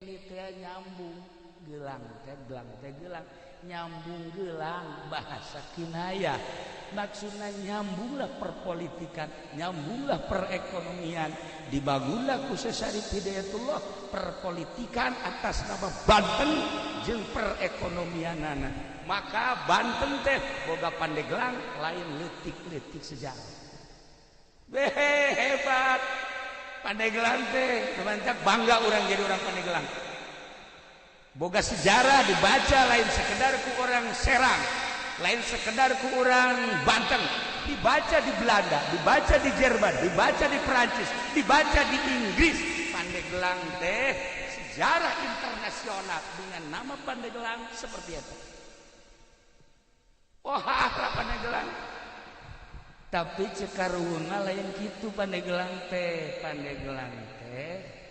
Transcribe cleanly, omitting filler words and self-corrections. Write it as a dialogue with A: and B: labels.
A: Teh nyambung gelang teh, gelang teh, gelang nyambung gelang, bahasa kinayah. Maksudnya nyambunglah perpolitikan, nyambunglah perekonomian. Dibangunlah ku Syarif Hidayatullah perpolitikan atas nama Banten jeung perekonomianana. Maka Banten teh boga Pandeglang, lain leutik-leutik. Sejarah Behe, hebat Pandeglang teh. Mantap, bangga orang jadi orang Pandeglang, boga sejarah dibaca lain sekedar ku orang Serang, lain sekedar ku orang Banten, dibaca di Belanda, dibaca di Jerman, dibaca di Perancis, dibaca di Inggris. Pandeglang teh sejarah internasional dengan nama Pandeglang seperti itu. Oh, Pandeglang, tapi cekaruna lain gitu. Pandeglang teh, Pandeglang teh.